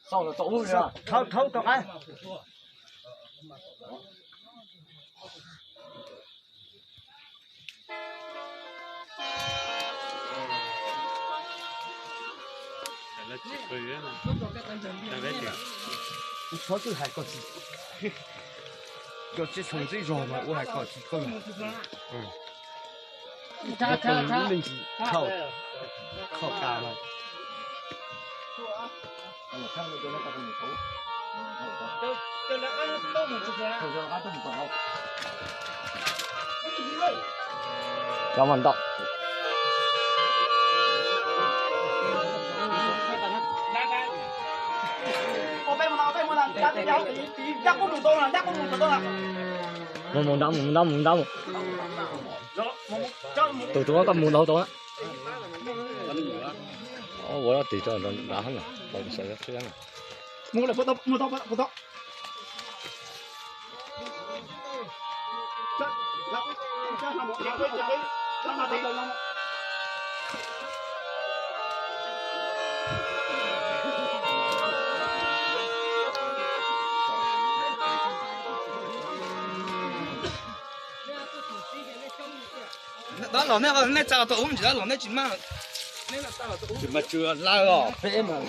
Thau, thau rov qab. Ua txhob twb hais koj txiv, cov tsis txhoov txij zog mas ua hais koj txiv koj yog. Tus lub me ntsis khauj, khauj tas mas. Cov mas ntau. Mus mus nrad, mus mus nrad, mus mus nrad. Tus tus koj mus ntau tus na. Ua tim rau nrad na, pom sawv thiab na. Dab los nej, nej tsa los tau ub, tsis dab los nej tsis maj. Tsis mas tsuas lawm os, peb mas.